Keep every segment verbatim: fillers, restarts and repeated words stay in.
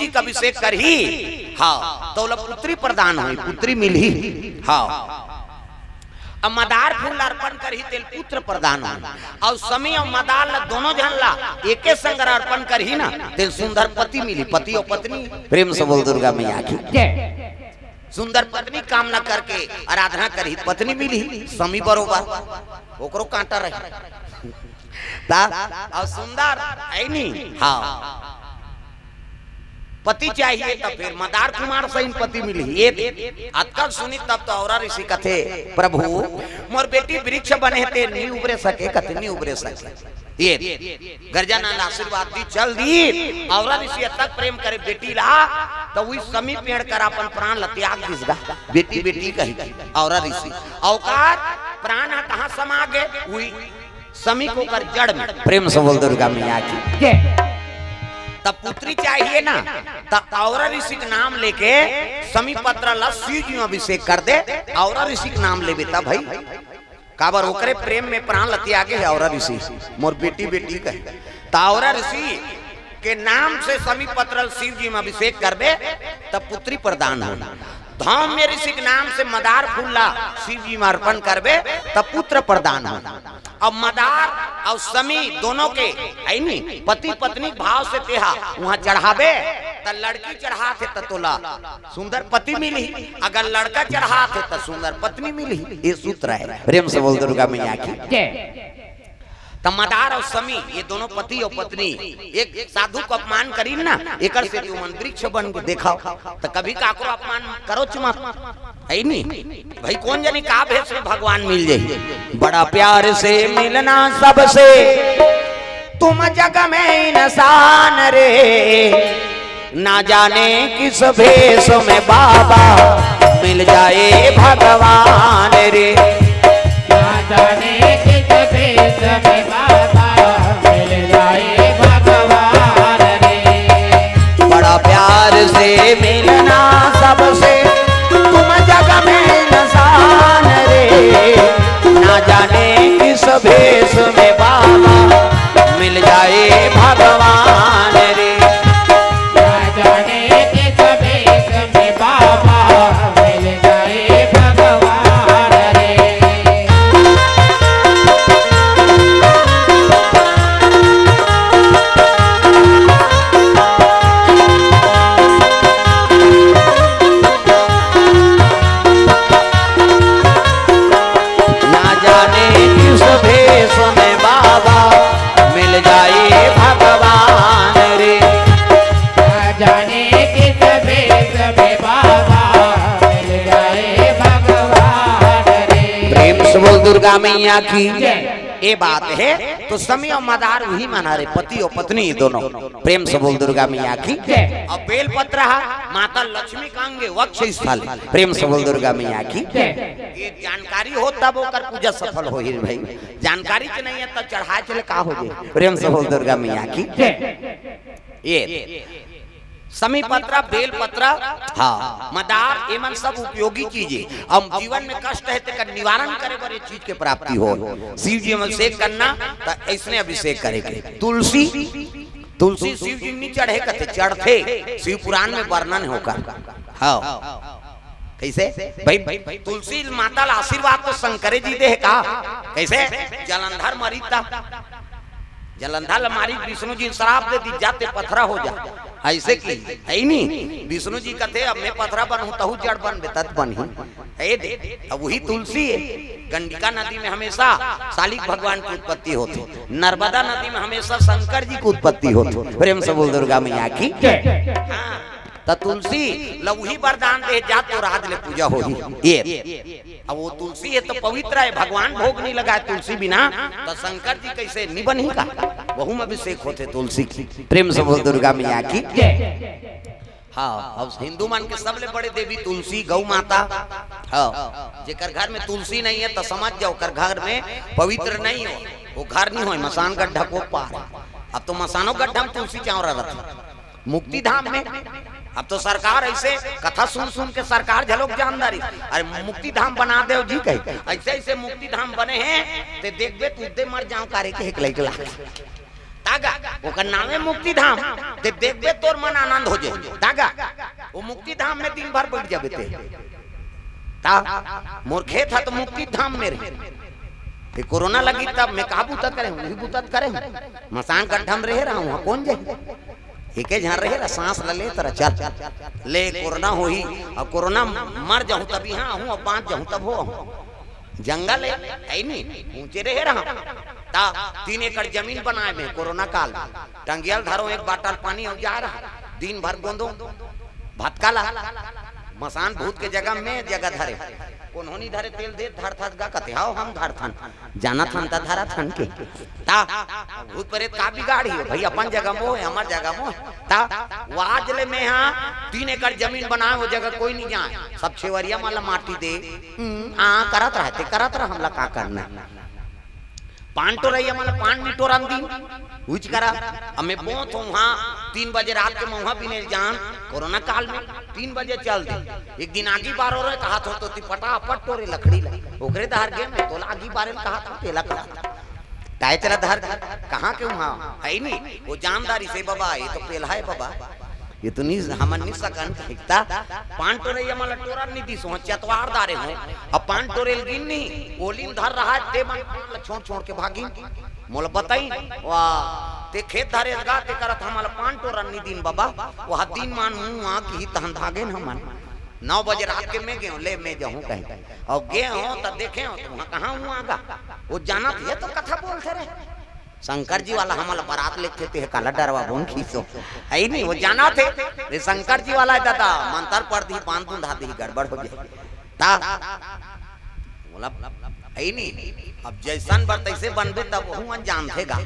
जी के अभिषेक करही, हाँ, त ओला पुत्री प्रदान होही, पुत्री मिलही। हाँ, अब मदार फूल अर्पण करही, तेला पुत्र प्रदान होही। अउ समी अउ मदार ला, दोनों झन ला एके संग अर्पण करही ना, तेला सुंदर पति मिलही, पति अउ पत्नी। प्रेम से बोल दुर्गा मैया की। जय। सुंदर पत्नी कामना करके आराधना करही, पत्नी मिलही, समी बरोबर, ओकरो कांटा रही। ता, अउ सुंदर, है नी? हाँ। पति चाहिए त फेर मदार कुमार सही पति मिलही। ये दे, अतका सुनी तब तो औरा ऋषि कथे, "प्रभु, मोर बेटी वृक्ष बने हे, ते नी उबरे सके, कथे नी उबरे सके।" ये दे, गरजानंद आशीर्वाद दी, चल दी। औरा ऋषि अतक प्रेम करे बेटी ला, त उही समी पेड़ कर अपन प्राण ला त्याग दिस गा। बेटी, बेटी कही, औरा ऋषि। अउ ओकर प्राण ह कहाँ समा गे? उही समी के ओकर जड़ में। प्रेम से बोल दुर्गा मैया की। जय। तब पुत्री चाहिए ना, त औरा ऋषि के नाम लेके समी पत्र ला शिव जी में अभिषेक कर दे। औरा ऋषि के नाम लेबे त भाई, काबर ओकरे प्रेम में प्राण ला त्यागे हे औरा ऋषि, मोर बेटी, बेटी कहे। त औरा ऋषि के नाम से समी पत्र ला शिव जी में अभिषेक करबे, तब पुत्री प्रदान हो। धौम्य ऋषि के नाम से मदार फूल ला शिव जी में अर्पण करबे, तब पुत्र प्रदान हो। अब मदार अउ समी दोनों के, है नी, पति पत्नी के भाव से तेहा उहाँ चढ़ाबे, त लड़की चढ़ात हे त तोला सुंदर पति मिलही, अगर लड़का चढ़ात हे त सुंदर पत्नी मिलही। ये सूत्र है। प्रेम से बोल दुर्गा मैया की। जय। त मदार अउ समी, ये दोनों पति अउ पत्नी एक साधु को अपमान करीन ना, एकर से तुमन वृक्ष बन के देखाओ। त कभी काकरो अपमान करो मत, है नी? भाई, कोन जनी का भेष में भगवान मिल जाही। बड़ा प्यार से मिलना सबसे, तुम जग में इंसान रे। ना जाने किस भेष में बाबा मिल जाए भगवान रे। ना जाने किस भेष में बाबा मिल जाए भगवान रे। बड़ा प्यार से मिलना सबसे, तुम जग में इंसान रे। ना जाने किस भेष में बाबा मिल जाए भगवान रे। ना जाने किस भेष में बाबा मिल जाए भगवान रे। ना जाने किस भेष में बाबा मिल जाए भगवान रे। ना जाने किस भेष में बाबा मिल जाए भगवान रे। प्रेम से बोल दुर्गा मैया की। जय। ये बात है तो समी अउ मदार उही मन हरे, पति अउ पत्नी दोनों। प्रेम से बोल दुर्गा मैया की। जय। अउ बेलपत्र हा माता लक्ष्मी का अंग वक्ष स्थल। प्रेम से बोल दुर्गा मैया की। जय। ये जानकारी हो तब ओकर पूजा सफल होही रे भाई, जानकारी के नहीं है तब चढ़ाए चले का हो जाए। प्रेम से बोल दुर्गा मैया की। जय। ये समी पत्र, बेल पत्र, हाँ, मदार, एमन सब उपयोगी चीज हे। अब जीवन में कष्ट हे, तेकर निवारण करे बर ये चीज के प्राप्ति हो। शिव जी में अभिषेक करना, त ऐसने अभिषेक करे के। तुलसी, तुलसी शिव जी में नहीं चढ़े, कथे चढ़थे, शिव पुराण में वर्णन हे ओकर। हाँ, कैसे भाई? तुलसी माता ला आशीर्वाद तो शंकरे जी दे हे का? कैसे? जलंधर मरीता, जलंधर ला मारी, विष्णु जी श्राप दे दी, जाते पथरा हो जा। ऐसे की है ही नहीं। विष्णु जी कथे, "अब मैं पथरा बनहूं, तहू जड़ बनबे, तत बनही।" है दे, अब वही तुलसी हे। गंडिका नदी में हमेशा सालिक भगवान की उत्पत्ति होथे, नर्मदा नदी में हमेशा शंकर जी की उत्पत्ति होथे। प्रेम से बोल दुर्गा मैया की। जय। हाँ, त तुलसी ल उही वरदान दे, जा तोर आज ले पूजा होही। ये, अब वो तुलसी हे त पवित्र हे, भगवान भोग नहीं लगाए तुलसी बिना, त शंकर जी कैसे नहीं बनही का? वहू में अभिषेक होथे तुलसी के। प्रेम से बोल दुर्गा मैया की। जय। हाँ, अब हिंदू मन के सबले बड़े देवी तुलसी, गौ माता। हाँ, जेकर घर में तुलसी नहीं हे त समझ जाओ, ओकर घर में पवित्र नहीं हो, वो घर नहीं हो, मसान गड्ढा को पार। अब तो मसानो गड्ढा में तुलसी चावरा रहता। मुक्ति धाम में। अब तो सरकार ऐसे कथा सुन सुन के सरकार झलोक जानदारी, अरे मुक्ति धाम बना देव जी कही, ऐसे ऐसे मुक्ति धाम बने हे, ते देखबे तू दे मर जाओ कारे के हेकलई के लाग। त तागा, ओकर नामे मुक्ति धाम। ते देखबे, तोर मन आनंद हो जाए। तागा, वो मुक्ति धाम में दिन भर बैठ जाबे ते। ता, मोर खेत ह तो मुक्ति धाम में रहे। ते कोरोना लगी तब मैं का बुता करे हूँ, वही बुता करे हूँ। मसान गड्ढा में रहे रहा हूँ, कौन जाए? एके झन रहे रहा, सांस ल लेत रहा, चल। ले, कोरोना होही, अब कोरोना मर जाहूँ तब यहाँ आहूँ, अब बाँच जाहूँ तब हो आहूँ। जंगल है, है नहीं, ऊंचे रहे रहा। ता तीन एकड़ जमीन बनाए में कोरोना काल में। टंगियल धरो एक बाटल पानी अउ जा रहा। दिन भर गोंदो भतका ला। मसान भूत के जगह में जगह धरे। कोनो नी धरे तेल दे, धरथस गा कथे, "हव, हम धरथन। जानत हन त धरत हन के।" ता भूत प्रेत का बिगाड़ी हो भाई, अपन जगह मोह है, हमर जगह मोह है। ता वो आज ले में हा तीन एकड़ जमीन बनाए, वो जगह कोई नहीं जाए, सब छेवरिया मन ला माटी दे। हम्म, आ, करत रहा ते, करत रहा, हमला का करना है? पान टोरइया मन ला पान नी टोरन दिन, उच करा। अब मैं बोत हूँ वहाँ, तीन बजे रात के महुआ बिने जान, कोरोना काल में तीन बजे चल दे। एक दिन आगी बारो रहे, कहा थो तो ती पटापट टोरे लकड़ी ला, ओकरे दहर गे मैं तोला आगी बारे ल कहा थो, तेला कहा थो। ताय चला धर, कहाँ के वहाँ है नहीं, वो जानदारी से बाबा, ये तो पेला है बाबा। ये तो नहीं, हमन नहीं सकन, ठीक ता। पान टोरइया मन ला टोरन नहीं दी, सोच चतवार दारे हो। अब पान टोरे ल गिन नहीं, ओलिन धर रहा है, ते मन पान ला छोड़ छोड़ के भागिन। मोला बताई, वाह, ते खेत धरे गा, ते करत हमला पान टोरन नहीं दिन बाबा। वह दिन मान मुँह आ की तहन धागेन हमन। नौ बजे रात के मैं गेहूँ ले, मैं जाहूँ कहीं। और गेहूँ त देखे हो, तो वहाँ कहाँ हुआ गा? वो जानत हे तो कथा बोलते रहे। शंकर जी वाला हमला बरात लेके ते काला डरवा बोन खींचो। है ही नहीं, वो जानत हे। ये शंकर जी वाला है दादा, मंतर पढ़ दी, बांध दूंधा दी, गड़बड़ हो जाए। ता, बोला, है ही नहीं। अब जैसन बर तैसे बनबे तब वहू मन जानथे गा।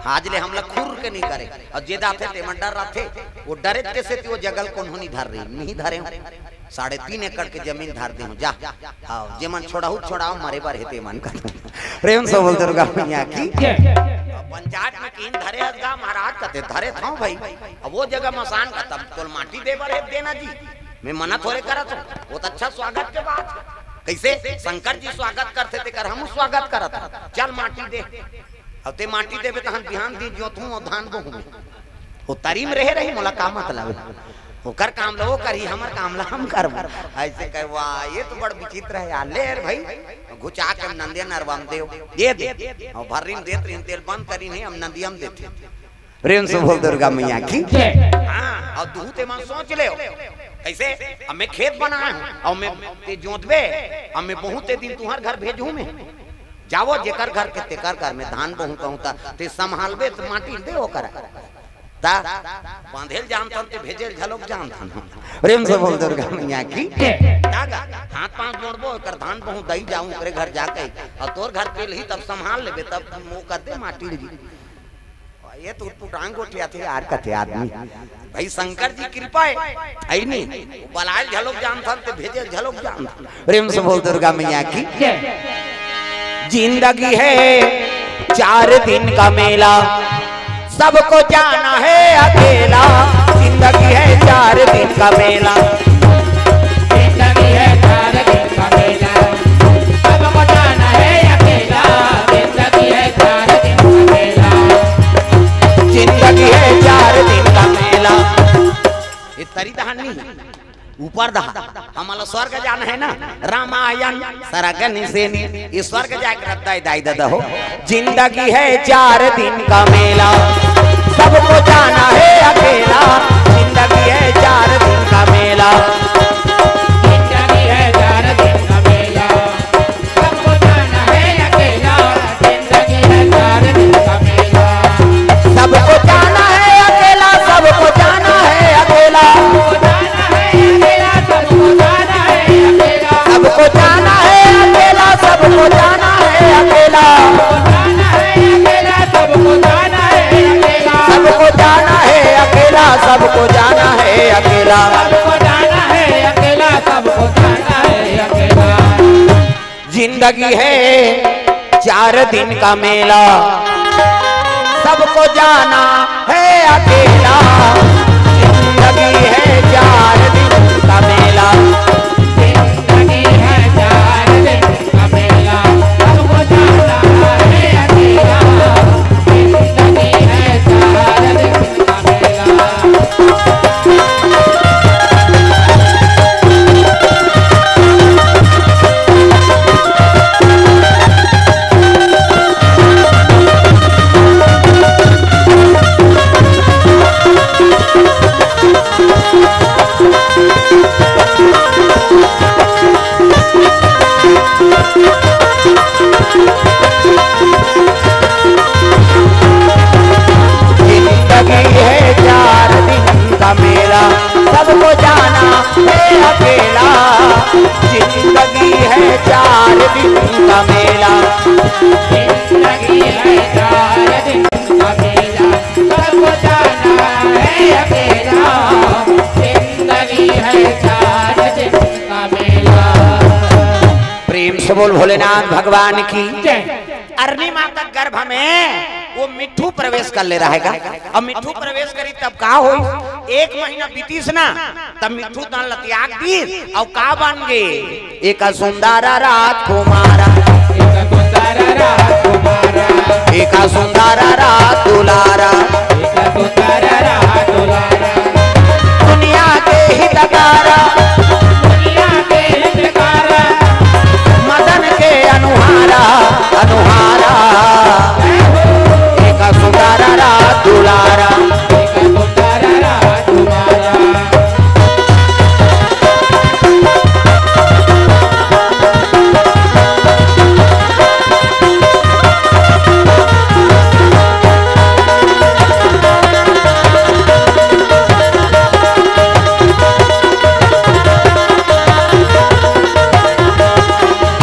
आज ले हमला खुर के नहीं करे। और जे दाथे ते मन डर रथे, वो डरे के सेती वो जगह ल कोनो नहीं धर रही, नहीं धरे हो। साढ़े तीन एकड़ के जमीन धर दे हो, जा। हाँ, जे मन छोड़ाहू छोड़ाओ, मरे बर हे ते मन का। प्रेम से बोल दुर्गा मैया की। पंचायत में किन धरे हस गा महाराज, कथे धरे था भाई। अब वो जगह मसान का तब तोल माटी दे बर हे देना जी। मैं मना थोड़े करत हूँ, वो तो अच्छा स्वागत के बात है। कैसे शंकर जी स्वागत करते ते कर हम स्वागत करत हूँ। चल माटी दे। अब ते माटी देबे तहन बिहान दिन जोतहूँ और धान बोहूँ। वो तरी में रहे रही, मोला का मतलब है? ओकर काम ला वो करही, हमर काम ला हम करबो। ऐसे कहे, वाह, ये तो बड़ विचित्र है यार। ले यार भाई, घुचा के हम नंदिया नरवा में देव, दे दे। और भर्री में देत रहिन, तेल बंद करिन है, हम नंदिया में देते। प्रेम से बोल दुर्गा मैया की। हाँ, और दूहू ते मन सोच ले। कैसे? अब मैं खेत बनाए हूँ, और मैं ते जोतबे, अब मैं बहुत दिन तुम्हार घर भेजूँ मैं। जावो जेकर घर के तेकर घर में धान बोहूँ कहूँ ता, ते संभालबे त माटी दे ओकर। ता बांधेल जानथन ते भेजेल झलोक जानथन। प्रेम से बोल दुर्गा मैया की। ता गा, हाथ पाँव जोड़बो, एकर धान बोहूँ दई जाऊँ, ओकरे घर जाके, और तोर घर पेलही तब संभाल लेबे, तब वो कर दे माटी जी। ये तो उटपुटांग गोठिया थे यार, कथे आदमी। भाई शंकर जी कृपा है, है नहीं? बलायल झलोक जानथन ते भेजेल झलोक जानथन। प्रेम से बोल दुर्गा मैया की। जिंदगी है चार दिन का मेला, सबको जाना है अकेला। जिंदगी है चार दिन का मेला। जिंदगी है चार दिन का मेला, सबको जाना है अकेला। जिंदगी है चार दिन का मेला। जिंदगी है चार दिन का मेला। ये तरी दहान नहीं है। ऊपर दहा, हमला स्वर्ग जाना है ना, रामायण सरग निसेनी, ये स्वर्ग जाए के रद्दा है दाई दादा हो। जिंदगी है चार दिन का मेला, सबको जाना है अकेला। जिंदगी है चार दिन का मेला। जिंदगी है चार दिन का मेला, सबको जाना है अकेला। जिंदगी है चार दिन का मेला। सबको जाना है अकेला, सबको जाना है अकेला। सबको जाना है अकेला, सबको जाना है अकेला। सबको जाना है अकेला, सबको जाना है अकेला। जिंदगी है चार दिन का मेला, सबको जाना है अकेला। जिंदगी है चार दिन का मेला। जिंदगी है चार दिन का मेला, सबको जाना है अकेला। जिंदगी है सबको जाना है अकेला, जिंदगी है चार दिन का मेला। जिंदगी है चार दिन का मेला, सबको जाना है अकेला, जिंदगी है चार दिन का मेला। प्रेम से बोल भोलेनाथ भगवान की। जय। अरनी माता गर्भ में वो मिट्ठू प्रवेश कर ले रहेगा। अब मिट्ठू प्रवेश करी तब का होई? एक महीना बीतीस ना, तब मिट्ठू तन ल त्याग दीस। अउ का बन गे? एक सुंदर राजकुमार, एक सुंदर राजकुमार, एक सुंदर राज दुलारा, एक सुंदर राज दुलारा। दुनिया के हितकारा, दुनिया के हितकारा। मदन के अनुहारा, अनुहारा। एक सुंदर राज दुलारा, एक सुंदर राज दुलारा।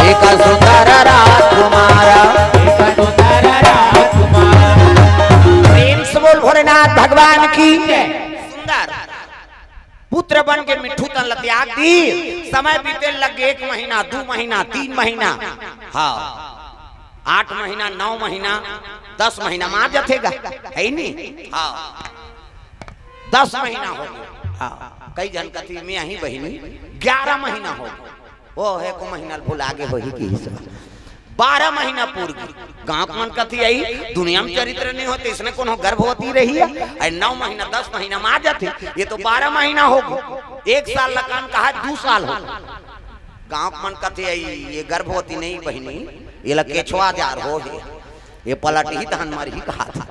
एक सुंदर राजकुमार। प्रेम से बोल भोलेनाथ भगवान की। सुंदर पुत्र बन के मिट्ठू तन ल त्याग दी। समय बीते लग गे, एक महीना, दू महीना, तीन महीना, हाँ, आठ महीना, नौ महीना, दस महीना म आ जाथे गा, है नी? हाँ, दस महीना हो गे। हाँ, कई झन कथी में अही बहिनी, ग्यारह महीना हो गे। ओ हे को महीना ल भुला गे होही कि इस बारह महीना पूर गे। गाँव के मन कथी, अई दुनिया में चरित्र नहीं होते, इसने कोनो गर्भवती रही है? अरे नौ महीना, दस महीना म आ जाथे, ये तो बारह महीना हो गे। एक साल ल कान कहा, दू साल हो गे। गाँव के मन कथे, "अई, ये गर्भवती नहीं बहिनी, ये ला केछवा जार हो हे, ये पलटही तहन मरही," कहा था।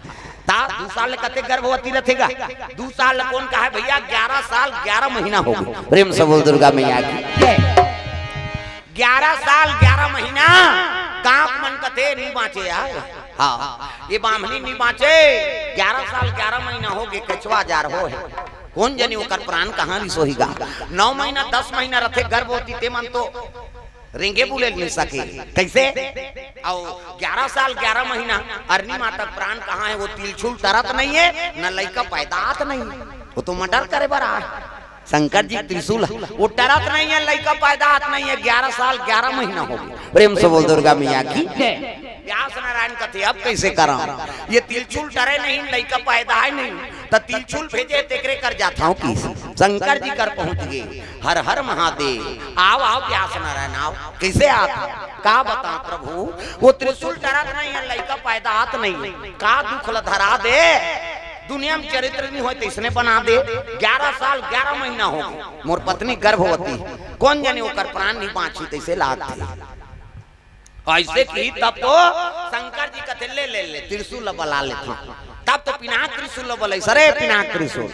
ता दू साल ले कते गर्भवती रथे गा? दू साल ले कोन कहा भैया, ग्यारह साल ग्यारह महीना हो गे। प्रेम से बोल दुर्गा मैया की। ग्यारह साल ग्यारह महीना, गाँव के मन कथे, "नी बाँचे यार।" हाँ, ये बाम्हनी नी बाँचे, ग्यारह साल ग्यारह महीना हो गे, केछवा जार हो हे। कोन जनी ओकर प्राण कहाँ रिसोही गा? नौ महीना, दस महीना रथे गर्भवती, ते मन तो रेंगे बुले नी सके। कैसे? अउ ग्यारह साल ग्यारह महीना अरनी माता के प्राण कहाँ हे? वो तिलछुल टरत नहीं हे, न लइका पैदा आत नहीं हे। वो तो मर्डर करे बर आए। शंकर जी त्रिशूल, वो टरत नहीं हे, लइका पैदा आत नहीं हे। ग्यारह साल ग्यारह महीना हो गे। प्रेम से बोल दुर्गा मैया की। व्यास नारायण कथे, "अब कैसे करा? ये तिलछुल टरे नहीं, लइका पैदा हे नहीं, त तिलछुल भेजे, तेकरे कर जात हँव कि।" शंकर जी कर पहुँच गे। हर हर महादेव, आव, आव व्यास नारायण, आव। कैसे आत? का बता प्रभु, वो त्रिशूल टरत नहीं हे, लइका पैदा आत नहीं हे, का दुख ल धरा दे, दुनिया में चरित्र नहीं होय, तइसने बना दे। ग्यारह साल ग्यारह महीना हो गे, मोर पत्नी गर्भवती, कोन जनी ओकर प्राण नहीं बाँची, तइसे लागथे। अइसे कि तब तो शंकर जी कथे, "ले, ले, ले, त्रिशूल ल बला लेथँव।" तब तो पिनाक त्रिशूल ल बलइस, "अरे पिनाक त्रिशूल,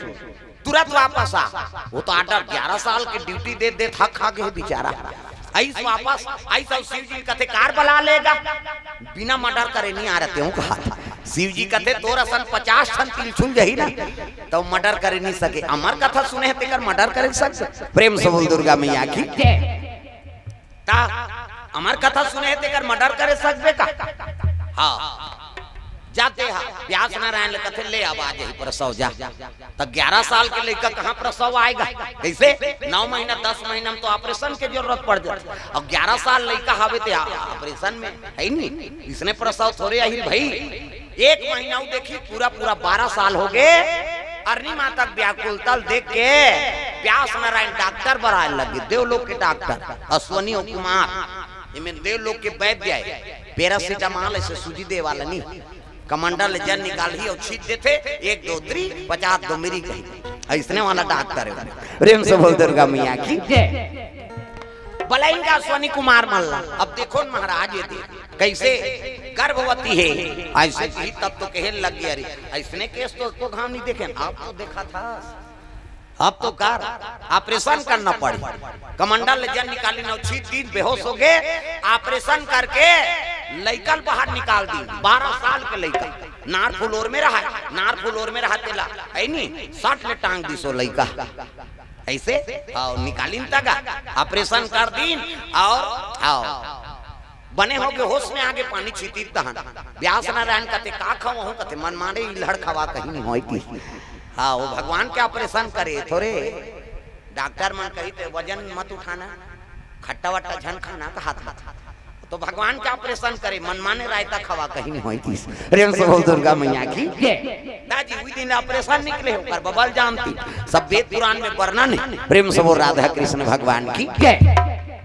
तुरंत वापस आ।" वो तो आर्डर, ग्यारह साल के ड्यूटी दे दे, थक खा गे बेचारा। अइस वापस, अइस अउ शिव जी कथे, "काबर बला ले गा? बिना मर्डर करे नहीं आ रहे तें," कहा। शिव जी कथे, "तोर असन पचास ठन तिलछुल जही ना, त मर्डर करे नहीं सके।" अमर कथा सुने हे तेकर मर्डर करे सके? प्रेम से बोल दुर्गा मैया की। ता अमर कथा सुने हे तेकर मर्डर करे सकबे का? हाँ, जाथे हा, व्यास नारायण ल कथे, "ले अब आ जाही प्रसव, जा।" त ग्यारह साल के लइका कहाँ प्रसव आए गा? कैसे? नौ महीना, दस महीना में तो ऑपरेशन के जरूरत पड़ जाथे। अब ग्यारह साल लइका हवे ते आ-, ऑपरेशन में, है नी? इसने प्रसव थोरे आही भाई। एक महीना वो देखी, पूरा पूरा बारह साल हो गे। अरनी माता के व्याकुलता ल देख के व्यास नारायण डॉक्टर बर आए लगे, देवलोक के डॉक्टर अश्वनी अउ कुमार। एमे देवलोक के वैद्य आए, पैरासिटामॉल अइसे सूजी दे वाला नहीं, कमंडल ले जर निकालही अउ छींच देथे, एक दो त्री पचास दो मेरी कही, अइसने वाला डॉक्टर हे। प्रेम से बोल दुर्गा मैया की। बलइन का अश्वनी कुमार मल्ला। अब देखो न महाराज, ये देख, कैसे गर्भवती हे, अइसे कही तब तो कहे लग गे, "अरे, अइसने केस तो एको घांव नहीं देखेन, अब तो देखा था।" अब तो कर, ऑपरेशन करना पड़ी। कमंडल ले जर निकालिन अउ छींच दीन, बेहोश हो गे, ऑपरेशन करके लइका ल बाहर निकाल दीन। बारह साल के लइका, नार फुलोर में रहा, नार फुलोर में रहा तेला, है नी, सट ले टांग दीस ओ लइका। ऐसे? हाँ, निकालिन तगा, ऑपरेशन कर दीन। और हाँ, बने होगे, होश में आगे, पानी छीतीस तहन। ब्यास नारायण कथे, "का खावहूँ?" कथे, "मनमाने इल्हड़ खवा, कहीं नहीं होय।" कि हाँ, वो भगवान के ऑपरेशन करे थोरे। डॉक्टर मन कही थे, "वजन मत उठाना, खट्टा वट्टा झन खाना," कहा था। तो भगवान के ऑपरेशन करे, "मनमाने रायता खवा, कहीं नहीं होय।" कि प्रेम से बोल दुर्गा मैया की। दाजी, उही दिन ऑपरेशन निकले, ओकर बबल जानती, सब वेद पुराण में वर्णन है। प्रेम से बोल राधा कृष्ण भगवान की।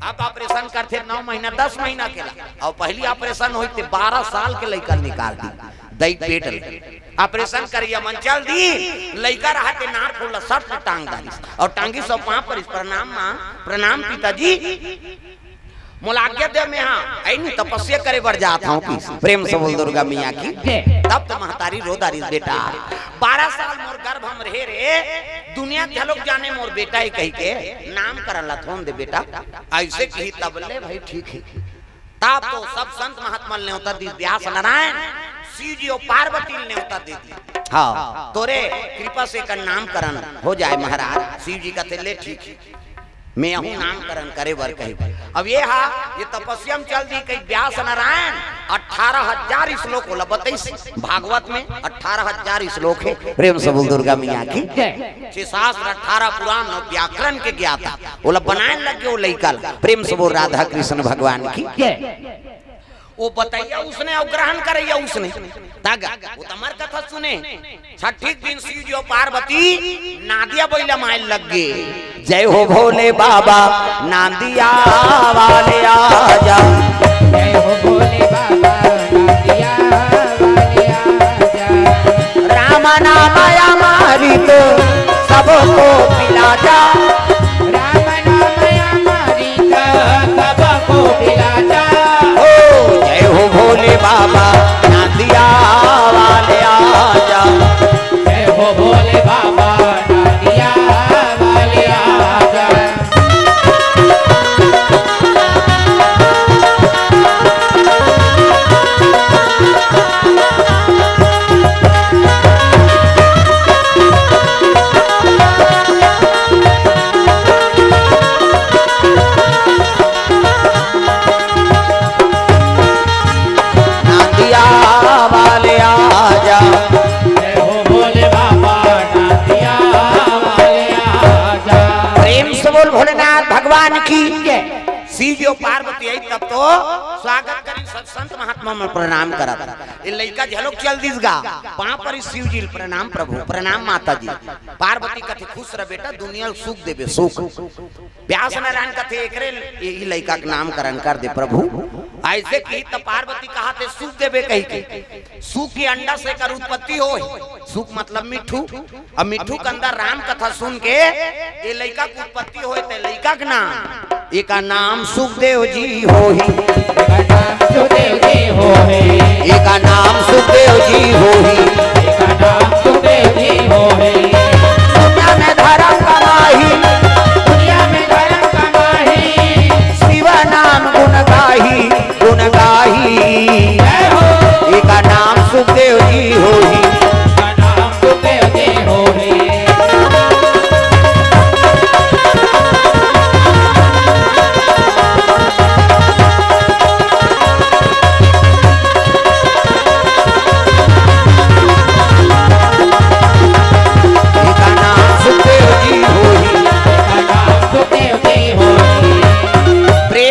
अब ऑपरेशन करथे नौ महीना, दस महीना के ला, और पहली ऑपरेशन होई ते बारह साल के लइका निकाल दी, दई पेट ले। ऑपरेशन करिया मन चल दी, लइका रहा ते नार फूल ला सट ले टांग डालिस, और टांगी सो पाँव परिस, "प्रणाम माँ, प्रणाम पिताजी, मोला आज्ञा दे, मैं हा ऐनी तपस्या करे बर जात हूँ।" कि प्रेम से बोल दुर्गा मैया की। तब तो महतारी रो डारिस, "बेटा, बारह साल मोर गर्भ में रहे रे, दुनिया के घलोक जाने मोर बेटा हे कहि के, नामकरण ला थोन दे बेटा।" ऐसे कही तब ले भाई ठीक है। तब तो सब संत महात्मा ल नेवता दीस, व्यास नारायण, शिव जी और पार्वती ल नेवता दे दी। हाँ, तोरे कृपा से एकर नामकरण हो जाए महाराज। शिव जी कथे, "ले ठीक है, मैं आहूँ नामकरण करे बर कही।" अब ये हा, ये तपस्या में चल दी कही व्यास नारायण, अठारह हजार श्लोक ओला बतइस। भागवत में अठारह हजार श्लोक है। प्रेम से बोल दुर्गा मैया की। छह शास्त्र, अठारह पुराण और व्याकरण के ज्ञाता, ओला बनाए लग गे वो लइका ला। प्रेम से बोल राधा कृष्ण भगवान की। वो बतइया उसने और ग्रहण करइया उसने। तागा, वो तो हमर कथा सुने। छठी के दिन शिव जी और पार्वती नांदिया बइला माय लग गे। जय हो भोले बाबा, नांदिया वाले आजा। जय हो भोले बाबा, नांदिया वाले आजा। राम नाम अमृत सबको पिला जा। राम नाम अमृत सबको पिला जा। हो, जय हो भोले बाबा, नांदिया वाले आजा। जय हो भोले बाबा, नांदिया वाले आजा। नांदिया वाले आजा। जय हो भोले बाबा, नांदिया वाले आजा। प्रेम से बोल भोलेनाथ भगवान की। शिव जी और पार्वती आई तब तो स्वागत करी, सब संत महात्मा मन प्रणाम करत। ये लइका झलोक चल दिस गा, पाँव परी शिव जी ल, "प्रणाम प्रभु, प्रणाम माता जी।" पार्वती कथे, "खुश रह बेटा, दुनिया ल सुख देबे, सुख।" व्यास नारायण कथे, "एकरे ल-, ये, ये लइका के नामकरण कर दे प्रभु।" ऐसे कही त पार्वती कहा थे सुख देबे कही के। सुख के अंडा से एकर उत्पत्ति होय। सुख मतलब मिट्ठू। अब मिट्ठू के अंदर राम कथा सुन के ये लइका के उत्पत्ति होय, ते लइका के नाम, एका नाम सुखदेव जी होही। एका नाम सुखदेव जी होही। एका नाम सुखदेव जी होही। एका नाम सुखदेव जी होही। दुनिया में धर्म कमाही,